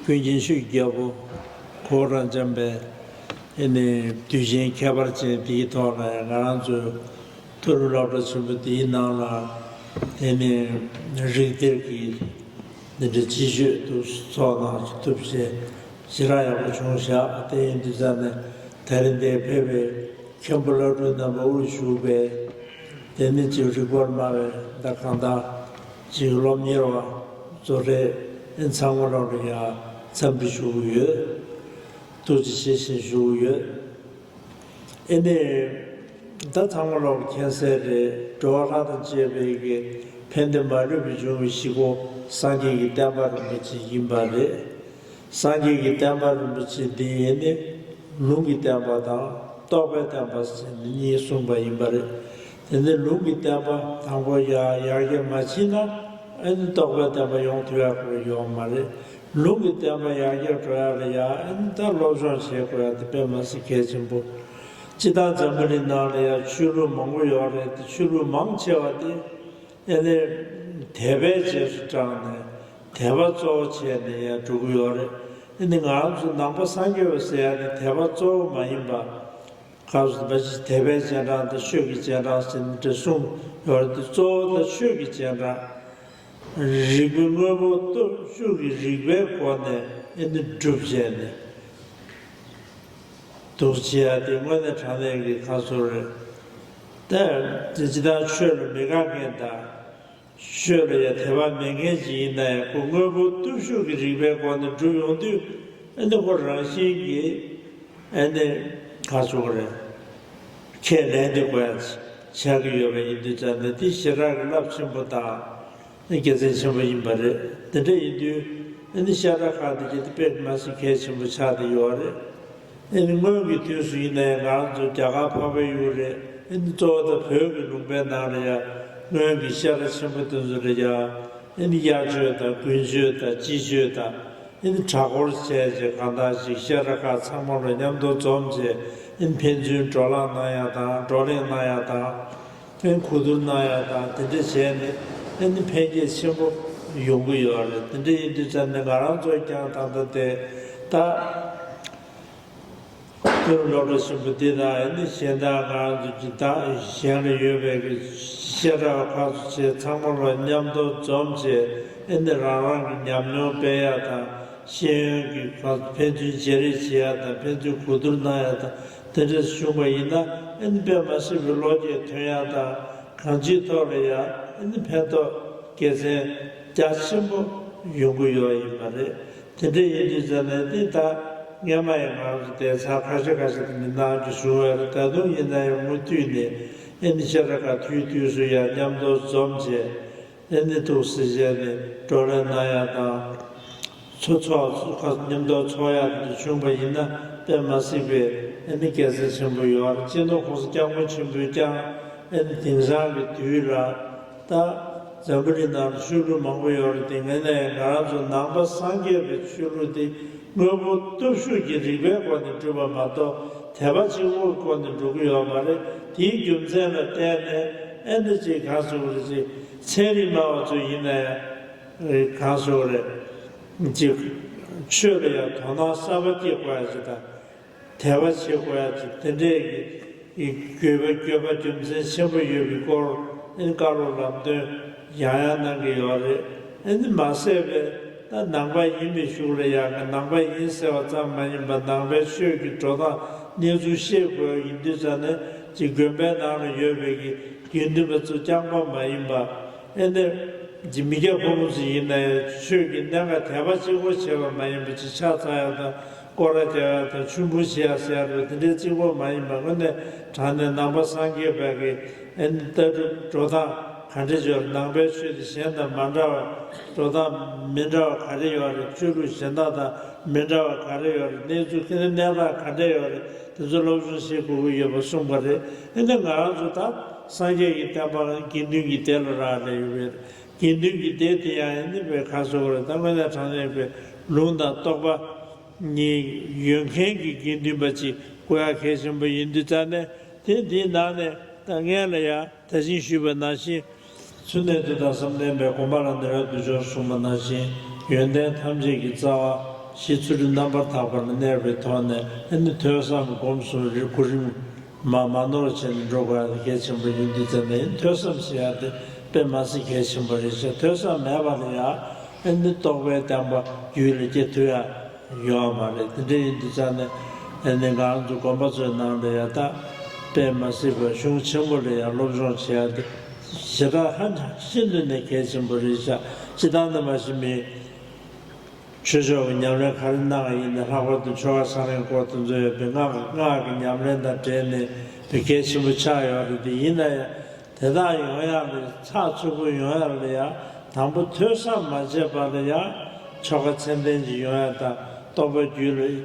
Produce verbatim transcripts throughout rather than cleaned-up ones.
ཀུན་མཁྱེན་ཆོས་ཀྱི་རྒྱལ་པོ་གོ་ར་འཇམ་པའི་ཨེ་ནི་དུས་ཆེན་ཁྱད་པར་ཅན་དེའི་ཐོག་ལ་ང་རང་ཚོའི་མཐོ་རིམ་སློབ་གྲྭ་ཆེན་པོ་དེའི་ནང་ལ་ཨེ་ནི་རིགས་གཏེར་གྱི་འདི་འདྲ་སྤྱི་སྤྱོད་དུ་ཚོགས་གནང་ཐུབ་ཆེད་ཞེ་དྲག་ཡག་པོ་བྱུང་བཞག་དེ་ཡིན་དུས་ཙང་ནས་ད་རིང་འདིར་ཕེབས་པའི་མཁན་པོ་བླ་སྤྲུལ་རྣམ་པ་དབུ་བཞུགས་པའི་དེ་ནི་ཅིག་རིག་པར་སྨྲ་བའི་ད་གང་ལྟར་ཅིག་སློབ་གཉེར་བ་གཙོ་གྲས་ཨེ་ཚང་མ་ལོག་ལ་ཡ་འཚམས་འདྲི་ཞུ་གི་ཡོད། ཐུགས་རྗེ་ཆེ་ཞེས་ཞུ་གི་ཡོད། ཨེ་ནས་ད་ཚང་མ་ལོག་མཁྱེན་གསལ་རེད། འགྲོ་བ་ལྷ་དང་བཅས་པའི་གི་ཕན་བདེ་མ་ལུས་པའི་འབྱུང་བའི་གཞི་ཁོ་སངས་རྒྱས་ཀྱི་བསྟན་པ་རིན་པོ་ཆེ་ཡིན་པ་རེད། སངས་རྒྱས་ཀྱི་བསྟན་པ་རིན་པོ་ཆེ་འདི་ཡིན་ནི་ལུང་གི་བསྟན་པ་དང་རྟོགས་པའི་བསྟན་པ་ཟེར་ནི་གཉིས་གསུངས་པ་ཡིན་པ་རེད། དེ་ནི་ལུང་གི་བསྟན་པ་དང་པོ་ཡ་ཡར་རྒྱས་མ་ཕྱིན་ན་ཨ་ནི་རྟོགས་པའི་བསྟན་པ་ཡོང་ཐུབ་ཡག་ཁོ་ཡོད་མ་རེད། ལུང་གི་བསྟན་པ་ཡར་རྒྱས་འགྲོ་ཡག་ལ་ཡ་ཨ་ནི་ད་སློབ་སྦྱོང་བྱེད་དགོས་ཡག་དེ་དཔེ་མ་སྲིད་གལ་ཆེན་པོ། སྤྱིར་བཏང་འཛམ་བུ་གླིང་ནང་ལ་ཡ་ཆོས་ལུགས་མང་པོ་ཡོད་རེད་དེ་ཆོས་ལུགས་མང་ཆེ་བ་དེ། ཨེ་ནི་དད་པའི་རྗེས་སུ་འབྲངས་ནས་དད་པ་གཙོ་བོ་བྱས་ནས་ཡང་འགྲོ་གི་ཡོད་རེད། ཨེ་ནི་ང་རང་ཚོ་ནང་པ་སངས་རྒྱས་པ་ཟེར་ཡ་ནི་དད་པ་གཙོ་བོ་མ་ཡིན་པ། གང་ཟེར་བ་ཞིག་དད་པའི་རྗེས་འབྲང་དང་ཆོས་ཀྱི་རྗེས་འབྲང་ཟེར་ནས་འདྲ་གསུངས་ཡོད་རེད་དེ་གཙོ་བོ་ད་ཆོས་ཀྱི་རྗེས་འབྲང་། རིག་པའི་དངོས་པོ་སྟོབས་ཤུགས་ཀྱི་རིག་པའི་སྒོ་ནས་ཨེ་ནི་སྒྲུབ་བྱས་ནས། འདུག་བྱེད་ཡ་དེ་དངོས་གནས་དྲང་གནས་ཀྱི་ཁ་སོ་རེད། ད་དེ་ཇི་ལྟར་ཆོས་ལ་མི་དགའ་མཁན་དང་། ཆོས་ལ་ཡ་དད་པ་མེད་མཁན་ཞིག་ཡིན་ན་ཡང་ཁོ་དངོས་པོ་སྟོབས་ཤུགས་ཀྱི་རིག་པའི་སྒོ་ནས་སྒྲུབ་ཡོང་དུས་ཨ་ནི་ཁོ་རང་བཞིན་གྱིས་ཨ་ནི་ཁ་སོ་རེད། ཁས་ལེན་དེ་དགོས་ཡ་ཆགས་ཀྱི་ཡོད་པ་ཡིན་དུས་ཙང་ནས་དེ་ཞེ་དྲག་གི་རླབས་ཆེན་པོ་དང་། དགེ་མཚན་ཆེན་པོ་ཡིན་པ་རེད། དེ་འདྲ་ཡིན་དུས་ཨ་ནི་ཤ་ཁྲག་ཁ་འདི་གྱད་དེ་དཔེ་མ་སྲིད་གལ་ཆེན་པོ་ཆགས་བསྡད་ཡོད་རེད། ཨ་ནི་སྔོན་གྱི་དུས་སུ་ཡིན་ན་ཡང་ང་རང་ཚོ་རྒྱ་གར་འཕགས་པའི་ཡུལ་རེད། ཨ་ནི་གཙོ་བོ་ད་བོད་ཀྱི་ལུང་པའི་ནང་ལ་ཡང་སྔོན་གྱི་ཤ་ཁྲག་ཆེན་པོ་དེ་ཚོ་ལ་ཡང་ཨ་ནི་དབྱར་ཆོས་དང་དགུན་ཆོས་དང་དཔྱིད་ཆོས་དང་ཨ་ནི་གྲྭ་སྐོར་བྱས་བྱས་གང་དག་ཅིག་ཤ་ཁྲག་ཁ་ཚང་མ་ལ་མཉམ་དུ་འཛོམས་བྱས་ཨ་ནི་ཕན་ཚུན་བགྲོ་གླེང་གནང་ཡ་དང་བགྲོ་གླེང་གནང་ཡ་དང་། ཨེ་གོ་བསྡུར་གནང་ཡ་དང་དེ་འདྲ་བྱས་ནས་ཨེ་ནི་འཕེལ་རྒྱས་ཆེན་པོ་ཡོང་གི་ཡོད་རེད། དེ་འདྲ་ཡིན་དུས་ཙང་ནས་ང་རང་ཚོས་ཀྱང་ད་ལྟ་དེ་ད་མཐོ་རིམ་སློབ་གྲྭ་ཆེན་པོ་འདི་དང་ཨེ་ནི་གཞན་དག་ང་རང་ཚོ་གི་ད་གཞན་ལ་ཡོད་པའི་གི་བཤད་གྲྭ་བ་ཁག་ཚོ་བྱས་ཚང་མ་ལ་མཉམ་དུ་འཛོམས་བྱས་ཨེ་ནི་རང་རང་གི་ཉམས་མྱོང་སྤེལ་ཡ་དང་ཤེས་ཡོན་གྱི་ཕན་ཚུན་བརྗེ་རེས་བྱེད་ཡ་དང་ཕན་ཚུན་གོ་བསྡུར་གནང་ཡ་དང་དེ་འདྲ་བྱུང་བ་ཡིན་ན་ཨེ་ནི་དཔེ་མ་སྲིད་པའི་བློ་སྐྱེད་ཐོན་ཡ་དང་། གང་ཅིའི་ཐོག་ལ་ཡང་ཨ་ནི་ཕན་ཐོགས་དགེ་མཚན་རྒྱ་ཆེན་པོ་ཡོང་གི་ཡོད་ཡིན་པ་རེད། དེ་འདྲ་ཡིན་དུས་ཙང་ནས་འདི་ད་སྔན་མ་ཡང་ང་རང་ཚོ་བསྡད་ཚར་ཁ་ཤས་ཁ་ཤས་དེ་མི་སྣང་རྒྱུ་བྱུང་བས་རེད། ད་དུང་ཡིན་ན་ཡང་མུ་མཐུད་ནས་ཨ་ནི་ཤ་ཁྲག་ཁ་དུས་དུས་སུ་ཡང་མཉམ་དུ་འཛོམས་བྱས་ཨ་ནི་ཐུགས་སྲིད་བྱས་ནས་བགྲོ་གླེང་གནང་ཡ་དང་། ཚོགས་ཚོགས་ཚོགས་ཁ་མཉམ་དུ་ཚོགས་ཡག་དེ་འདྲ་བྱུང་བ་ཡིན་ན་དཔེ་མ་སྲིད་པའི་ཨ་ནི་དགེ་མཚན་ཆེན་པོ་ཡོད་རེད། སྤྱི་ནོར་༸གོང་ས་༸སྐྱབས་མགོན་ཆེན་པོས་ཀྱང་ཨ་ནི་དེང་སང་གི་དུས་ལ་ད་འཛམ་བུ་གླིང་ནང་ལ་ཆོས་ལུགས་མང་པོ་ཡོད་རེད་དེ་ངས་ནས་ང་རང་ཚོ་ནང་པ་སངས་རྒྱས་པའི་ཆོས་ལུགས་དེ་དངོས་པོ་སྟོབས་ཤུགས་ཀྱི་རིག་པའི་སྒོ་ནས་སྒྲུབ་པ་མ་གཏོགས་དད་པ་གཅིག་པོའི་སྒོ་ནས་འགྲོ་གི་ཡོད་མ་རེད། དེའི་རྒྱུ་མཚན་ལ་བརྟེན་ནས་ཨ་ནི་ཅིག་གང་ཟེར་དགོས་རེད་ཅིག་ཚན་རིག་སྨྲ་བ་ཚོ་ཡིན་ན་ཡང་། གང་ཟེར་རེད། ཅིག་ཆོས་ལ་ཡང་དོ་སྣང་གསར་པ་སྐྱེ་དགོས་ཡ་ཅིག་དང་། དད་པ་བྱེད་དགོས་ཡ་ཅིག་དེ་འདྲས་ཀྱི་དགོས་པ་དགོས་པ་རྒྱུ་མཚན་ཆེན་པོ་ཡོད་པའི་སྐོར་ཨེ་བཀའ་སློབ་ལམ་སྟོན་ཡང་ཡང་གནང་གི་ཡོད་རེད། ཨེ་ནི་མ་ཟད་པའི་ད་ནང་པ་ཡིན་པའི་གཞུག་ལ་ཡང་ནང་པ་ཡིན་ཟེར་བ་ཙམ་མ་ཡིན་པར་ནང་པའི་ཆོས་ཀྱི་འགྲོ་སྟངས་གནས་ཚུལ་ཤེས་དགོས་ཡ་ཡིན་དུས་ཙང་ནས་ཅིག་དགོན་པའི་ནང་ལ་ཡོད་པའི་གི་དགེ་འདུན་པ་ཚོ་རྐྱང་པ་མ་ཡིན་པ་ཨེ་ནི། ཅིག་མི་སྐྱ་ཕོ་མོ་ཚོ་ཡིན་ན་ཡང་ཆོས་ཀྱི་གནད་འགག་དད་པ་གཅིག་པོ་བྱས་པ་མ་ཡིན་པ་ཅིག་ཕྱག་འཚལ་ཡ་དང་སྐོར་ར་རྒྱག་ཡ་དང་མཆོད་འབུལ་བྱེད་ཡ་ཟེར་ཡ་རེད་དེ་འདྲའི་གཅིག་པོ་མ་ཡིན་པ་དངོས་གནས་དྲང་གནས་ནང་པ་སངས་རྒྱས་པའི་གི་ཨེ་ནི་ལྟ་གྲུབ་འགྲོ་སྟངས་ག་འདྲ་ཅིག་ཡོད་རེད། ནང་པའི་ཆོས་དེ་གཞན་དང་མ་འདྲ་བ་འགྲོ་སྟངས་མི་འདྲ་བ་ག་རེ་ཡོད་རེད། ཆོས་ལུགས་གཞན་དག་དང་མི་འདྲ་བ་ག་རེ་ཡོད་རེད། གནས་ཚུལ་གནས་སྟངས་ག་འདྲ་ཡོད་རེད། དེ་ཚོ་སློབ་སྦྱོང་བྱེད་དགོས་ཀྱི་ཡོད་པ་གསུངས་པ་རེད། ཨེ་ནི་ང་རང་ཚོ་ད་སངས་རྒྱས་ཀྱི་བསྟན་པ་དགེ་འདུན་གྱི་སྡེ་ལ་རག་ལས་ཡོད་པའི་དགེ་འདུན་གྱི་སྡེ་དེ་ཡང་ཨེ་ནི་བའི་ཁ་སོ་རེད། ད་དངོས་གནས་དྲང་གནས་པའི་ལུང་དང་རྟོགས་པ་གཉིས་ཡོད་མཁན་གྱི་དགེ་འདུན་པ་ཅིག་དགོས་ཡ་གལ་ཆེན་པོ་ཡིན་དུས་ཙང་ནས་དེ་འདིའི་ནང་ནས་ད་སྔན་ལ་ཡང་ད་གིན་ཞུས་པ་ནང་བཞིན། ཚུལ་གནས་བསྡུས་དང་བསམ་གཏན་པའི་དགོངས་པ་ལ་ནི་རབ་ཏུ་སྦྱོར་གསུངས་པ་ནང་བཞིན་ཡོན་ཏན་ཐམས་ཅད་ཀྱི་རྩ་བ་ གཞི་ཚུལ་ཁྲིམས་རྣམ་པར་དག་པ་ལ་གནས་པའི་ཐོག་ནས་ཨ་ནི་ཐོས་བསམ་སྒོམ་གསུམ་རེ་གོ་རིམ་མ་མ་ནོར་བྱས་ནས་འགྲོ་དགོས་ཡ་དེ་གལ་ཆེན་པོ་ཡིན་དུས་ཙམ་ནས། ཐོས་བསམ་ཟེར་ཡ་དེ་དཔེ་མ་སྲིད་གལ་ཆེན་པོ་རེད་ཤག་ཐོས་བསམ་མེད་པ་ལ་ཡ་ཨ་ནི་རྟོགས་པའི་བསྟན་པ་རྒྱུད་ལ་སྐྱེ་ཐུབ་ཡ་ཡོད་མ་རེད། དེ་འདྲ་ཡིན་དུས་ཙམ་ནས་ཨ་ནི་ང་རང་ཚོ་དགོན་པ་ཚོའི་ནང་ལ་ཡ་ད་དཔེ་མ་སྲིད་པ་གཞུང་ཆེན་པོ་ལ་ཡ་སློབ་སྦྱོང་བྱེད་ཡ་དེ་ཞེ་དྲག་ཧ་ཤིན་ཏུ་ནས་གལ་ཆེན་པོ་རེད་ཤག་སྤྱིར་བཏང་ནས་མ་གཞི་མི་ཆོས་ཕྱོགས་ཀྱི་ཉམས་ལེན་ག་རེ་གནང་བ་ཡིན་ན། ལྷག་པར་དུ་ཆོ་ག་སྔགས་རིམ་སྐོར་དེ་ཚོ་ཡོད་པའི་སྔགས་སྔགས་ཀྱི་ཉམས་ལེན་དང་འབྲེལ་ནས་དེ་གལ་ཆེན་པོ་ཆགས་ཡོད་རེད། དེ་ཡིན་ན་ཡང་དེ་དག་ཡོང་ཡག་ལ་ཚགས་ཚུད་པོ་ཡོང་ཡག་ལ་ཡང་དང་པོ་ཐོས་བསམ་མ་བྱས་པ་ལ་ཡང་ཆོ་ག་ཚད་ལྡན་ཅིག་ཡོང་ཡག་དང་རྟོགས་པ་རྒྱུད་ལ་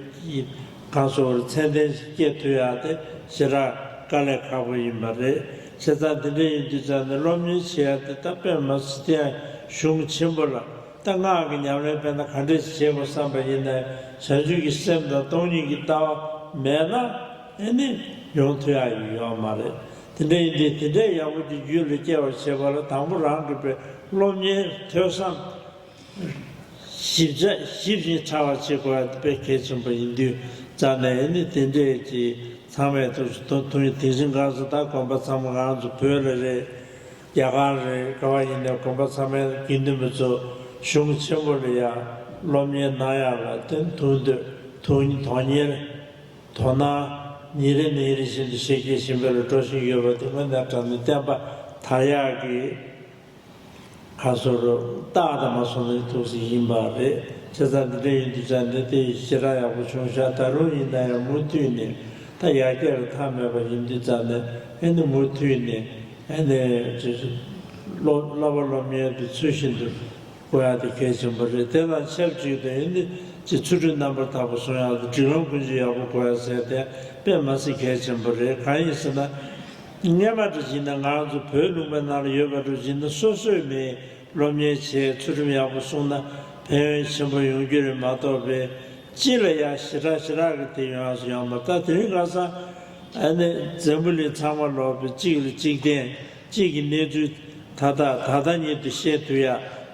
གང་སོགས་ཚད་ལྡན་ཅིག་སྐྱེ་ཐུབ་ཡག་དེ་ཞེ་དྲག་དཀའ་ལས་ཁག་པོ་ཡིན་པ་རེད། བྱས་ཙང་དེ་འདྲ་ཡིན་དུས་ཙམ་ནས་སློབ་གཉེར་བྱེད་ཡག་དེ་ད་དཔེ་མ་སྲིད་དེ་ཡང་གཞུང་ཆེན་པོ་ལ། ད་སྔགས་ཀྱི་ཉམས་ལེན་དཔེར་ན་ག་འདྲས་ཤིག་བྱེད་དགོས་བསམ་པ་ཡིན་ན་བྱང་ཆུབ་ཀྱི་སེམས་དང་སྟོང་ཉིད་ཀྱི་ལྟ་བ་མེད་ན་ཨེ་ནི་ཡོང་ཐུབ་ཡག་ཡོད་མ་རེད། དེ་འདྲ་ཡིན་དུས་དེ་འདྲས་ཡག་པོ་ཅིག་རྒྱུད་ལ་སྐྱེ་བར་བྱེད་པ་ལ་དང་པོ་རང་གི་དཔེ་སློབ་གཉེར་ཐོས་བསམ་ཞིབ་ཆ་ཞིབ་ཅིང་ཕྲ་བ་བྱེད་དགོས་ཡག་དཔེ་གལ་ཆེན་པོ་ཡིན་དུས་ཙང་ནས་ཨེ་ནི་དེ་འདྲས་ཀྱི་ཚང་མས་ཐུགས་སུ་ཐུགས་ཐུགས་དེ་བཞིན་གང་སུ་ད་དགོན་པ་ཚང་མ་ང་རང་ཚོ་བོད་ལ་རེད། རྒྱ་གར་རེད། ག་བ་ཡིན་ནའི་དགོན་པ་ཚང་མའི་དགེ་འདུན་པ་ཚོ་གཞུང་ཆེན་པོ་ལ་ཡ་སློབ་གཉེར་གནང་ཡག་ལ་དེ་ཐུགས་འདོད་ཐུགས་དོན་གཉེར་དོ་སྣང་ཉིན་རེ་ནས་ཉིན་རེ་བཞིན་དུ་ཞེ་གྱུར་ཞིམ་པོ་ལ་འགྲོ་བཞིན་ཡོད་པ་དེ་དངོས་གནས་དྲང་གནས་བསྟན་པ་དར་ཡག་གི་ཁ་སོ་རུ་རྟགས་དང་མ་སོང་ནས་ཐུགས་སུ་ཡིན་པ་རེད། བྱས་ཙང་འདི་འདྲ་ཡིན་དུས་ཙང་འདི་དེ་ཞེ་དྲག་ཡག་པོ་བྱུང་ཤག་ད་རུང་ཡིན་ན་ཡང་མུ་མཐུད་ནས་ད་ཡར་རྒྱས་ལ་མཐའ་མེད་པ་ཡིན་དུས་ཙང་ནས་ཨེ་ནི་མུ་མཐུད་ནས་ཨེ་ནི་ཅི་སློབ་བསླབ་པ་སློབ་གཉེར་དེ་ཚུལ་བཞིན་དུ་དགོས་ཡ་དེ་གལ་ཆེན་པོ་རེད། དེ་དང་ཆབས་ཅིག་ཏུ་ཨེ་ནི་ཅི་ཚུལ་ཁྲིམས་རྣམ་པར་དག་པ་སྲུང་ཡག་དང་སྒྲིག་ལམ་ཀུན་སྤྱོད་ཡག་པོ་དགོས་ཡ་ཟེར་དེ་དཔེ་མ་སྲིད་གལ་ཆེན་པོ་རེད། གང་ཡིན་ཟེར་ན། སྔས་མ་འདྲ་བྱས་ན་ང་རང་ཚོ་བོད་ལུང་པའི་ནང་ལ་ཡོད་པ་འདྲ་བྱས་ན་སོ་སོས་མི་སློབ་གཉེར་བྱས་ཚུལ་ཁྲིམས་ཡག་པོ་སྲུང་ན་ཕན་ཡོན་ཆེན་པོ་ཡོང་རྒྱུ་རེད་མ་གཏོགས་པའི་སྤྱི་ལ་ཡ་ཞེ་དྲག་ཞེ་དྲག་གི་དེ་ཡོང་ཡག་ཡོད་མ་རེད། ད་དེ་རིང་ཁ་སང་ཨ་ནི་འཛམ་བུ་གླིང་ཚང་མ་ལོག་པའི་གཅིག་ལ་གཅིག་བརྟེན་གཅིག་གི་གནས་ཚུལ་ད་ལྟ་ད་ལྟ་ཉིད་དུ་བཤད་ཐུབ་ཡ་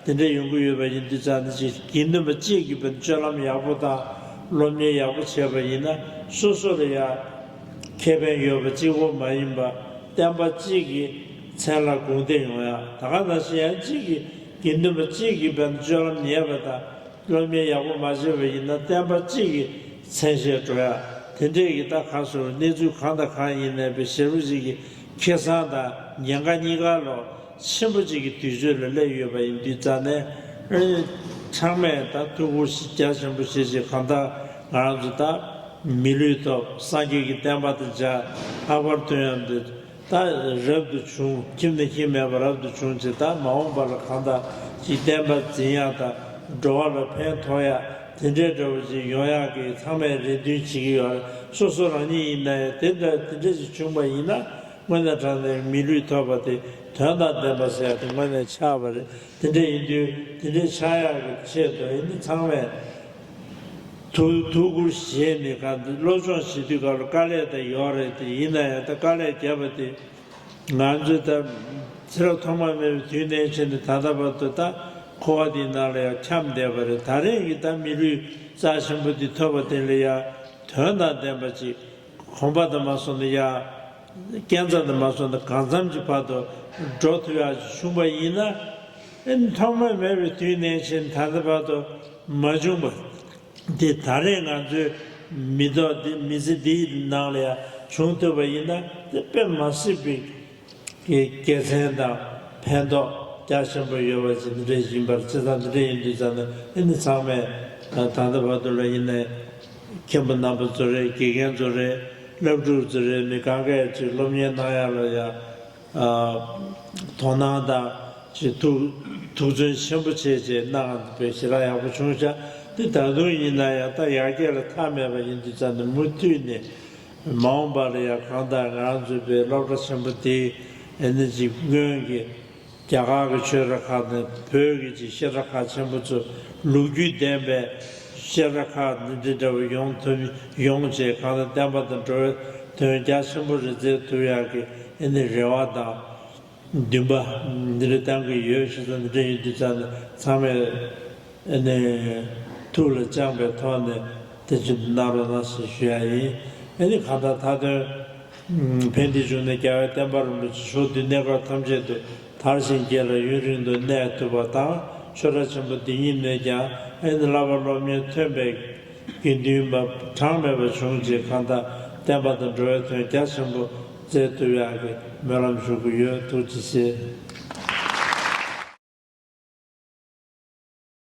དེ་འདྲ་ཡོང་གི་ཡོད་པ་ཡིན་དུས་ཙང་ནི་ཅིག་དགེ་འདུན་པ་གཅིག་གིས་བས་སྤྱོད་ལམ་ཡག་པོ་དང་སློབ་གཉེར་ཡག་པོ་བྱས་པ་ཡིན་ན་སོ་སོ་ལ་ཡ། ཁེ་ཕན་ཡོད་པ་གཅིག་པོ་མ་ཡིན་པ་བསྟན་པ་གཅིག་གི་མཚན་ལ་དགོངས་ཏེ་ཡོང་ཡ། ད་ག་ནང་བཞིན་ཡང་གཅིག་གི་དགེ་འདུན་པ་གཅིག་གི་བན་སྤྱོད་ལམ་ཉེས་པ་དང་སློབ་གཉེར་ཡག་པོ་མ་བྱས་པ་ཡིན་ན་བསྟན་པ་གཅིག་གི་མཚན་ཤས་འགྲོ་ཡ། དེ་འདྲས་ཀྱི་ད་ག་སོ་གནས་ཚུལ་གང་དང་གང་ཡིན་ནའི་བའི་ཞེ་པོ་ཅིག་གི་ཁེ་བཟང་དང་ཉེན་ཁ་གཉིས་ཀ་ལོ། ཆེན་པོ་གཅིག་གི་དུས་ཚོད་ལ་སླེབས་ཡོད་པ་ཡིན་དུས་ཙང་ནས་ཨེ་ཚང་མས་ད་ཐུགས་ཁུར་རྒྱ་ཆེན་པོ་བཞེས་བྱས་གང་ལྟར་ང་རང་ཚོ་ད་མི་ལུས་ཐོབ་སངས་རྒྱས་ཀྱི་བསྟན་པ་དང་མཇལ། ལྷག་པར་དུ་ཡང་འདི་ད་རབ་ཏུ་བྱུང་ཁྱིམ་ནས་ཁྱིམ་མེད་པར་རབ་ཏུ་བྱུང་བྱས་ད་མ་འོངས་པ་ལ་གང་ལྟར་ཅིག་བསྟན་པ་འཛིན་ཡག་དང་འགྲོ་བ་ལ་ཕན་ཐོགས་ཡག་དེ་འདྲའི་འདྲ་བོ་ཅིག་ཡོང་ཡག་གི་ཚང་མས་རེ་འདུན་བྱེད་ཀྱི་ཡོད་རེད། སོ་སོ་རང་ཉིད་ཡིན་ན་ཡང་དེ་འདྲ་དེ་འདྲ་ཞིག་བྱུང་བ་ཡིན་ན། དངོས་གནས་དྲང་གནས་མི་ལུས་ཐོབ་པ་དེ་དོན་དང་ལྡན་པ་ཟེར་ཡག་དེ་དངོས་གནས་ཆགས་པ་རེད། དེ་འདྲ་ཡིན་དུས་དེ་འདྲའི་ཆགས་ཡག་གི་ཆེད་དུ་ཡིན་ན་ཚང་མས་ཐུགས་ཐུགས་ཁུར་བཞེས་ནས་ག་འདི་སློབ་སྦྱོང་བྱེད་དུས་སྐབས་ལ་དཀའ་ལས་དེ་ཡོད་རེད། དེ་ཡིན་ན་ཡང་ད་དཀའ་ལས་བརྒྱབ་པ་དེ་ང་ཚོས་ད་ཚེ་རབས་ཐོག་མ་མེད་པའི་དུས་ནས་བྱས་ནས་ད་ལྟ་བར་དུ་ད་འཁོར་བ་འདིའི་ནང་ལ་ཡང་འཁྱམས་བསྡད་པ་རེད། ད་རེས་ཀྱི་ད་མི་ལུས་རྩ་ཆེན་པོ་འདི་ཐོབ་པ་དེ་ལ་ཡང་དོན་དང་ལྡན་པ་ཅིག་གོམ་པ་དང་མ་སོང་ན་ཡ། རྐྱེན་རྩ་དང་མ་སོང་ན་གང་འཚམ་གྱི་བར་དུ་འགྲོ་ཐུབ་ཡག་ཅིག་བྱུང་བ་ཡིན་ན། ཨེ་ཐོག་མ་མེད་པའི་དུས་ནས་བྱས་ད་ལྟ་བར་དུ་མ་བྱུང་བ་འདི་ད་རེས་ང་ཚོའི་མི་ཐོག་འདི་མི་ཚེ་འདིའི་ནང་ལ་ཡང་བྱུང་ཐུབ་པ་ཡིན་ན་དེ་དཔེ་མ་སྲིད་པའི་གི་དགེ་མཚན་དང་ཕན་ཐོགས་རྒྱ་ཆེན་པོ་ཡོད་པ་ཅིག་འདི་འདྲ་ཡིན་པར། བྱས་ཙང་འདི་འདྲ་ཡིན་དུས་ཙང་ནས་ཨེ་ནི་ཚང་མས་ད་ལྟ་བར་དུ་ལ་ཡིན་ནའི་མཁན་པོ་རྣམ་པ་ཚོ་རེད། དགེ་རྒན་ཚོ་རེད། སློབ་ཕྲུག་ཚོ་རེད། མི་གང་གས་ཅིག་སློབ་གཉེར་གནང་ཡག་ལ་ཡ། ཨ། དོ་སྣང་དང་ཅིག་ཐུགས་ཐུགས་བརྩོན་ཆེན་པོ་བྱས་བྱས་གནང་བའི་ཞེ་དྲག་ཡག་པོ་བྱུང་ཤག་དེ་ད་དུང་ཡིན་ན་ཡང་ད་ཡར་རྒྱས་ལ་མཐའ་མེད་པ་ཡིན་དུས་ཙང་ནས་མུ་མཐུད་ནས་མ་འོངས་པ་ལ་ཡང་གང་ལྟར་ང་རང་ཚོའི་བའི་སློབ་གྲྭ་ཆེན་པོ་དེ་ཨེ་ནི་ཅིག་སྔོན་གྱི་རྒྱ་གར་གྱི་ཆོས་གྲྭ་ཁག་དང་བོད་ཀྱི་ཅིག་བཤད་གྲྭ་ཁག་ཆེན་པོ་ཚོ་ལོ་རྒྱུས་ལྡན་པའི་བཤད་གྲྭ་ཁག་འདི་འདྲ་བ་ཡོང་ཐུབ་ཡོང་བྱས་གང་ལྟར་བསྟན་པ་དང་འགྲོ་བའི་དོན་རྒྱ་ཆེན་པོ་རེ་མཛད་ཐུབ་ཡག་གི་ཨེ་ནི་རེ་བ་དང་། འདུན་པ་འདི་འདྲ་བཏང་གི་ཡོད་ཞེས་ཙང་འདི་འདྲ་ཡིན་དུས་ཙང་ནས་ཚང་མས་ཨ་ནི་ ཐུགས་ལ་བཅངས་པའི་ཐོག་ནས་དེ་བཞིན་དུ་གནང་རོགས་གནང་ཞེས་ཞུ་ཡ་ཡིན། ཨ་ནི་གང་ལྟར་མཐའ་དོན། ཕན་བདེའི་འབྱུང་གནས་རྒྱལ་བའི་བསྟན་པ་རིན་པོ་ཆེ་ཕྱོགས་བསྡུས་གནས་སྐབས་ཐམས་ཅད་དུ་དར་ཞིང་རྒྱས་ལ་ཡུན་རིང་དུ་གནས་ཐུབ་པ་དང་། ཆོས་གྲྭ་ཆེན་པོ་འདི་ཉིད་ནས་ཀྱང་ཨ་ནི་བསླབ་པ་སློབ་གཉེར་ཐོན་པའི་དགེ་འདུན་པ་གྲངས་མེད་པ་བྱུང་རྗེས་གང་ལྟར་བསྟན་པ་དང་འགྲོ་བའི་དོན་རྒྱ་ཆེན་པོ་མཛད་ཐུབ་ཡག་གི་སྨོན་ལམ་ཞུ་གི་ཡོད། ཐུགས་རྗེ་ཆེ།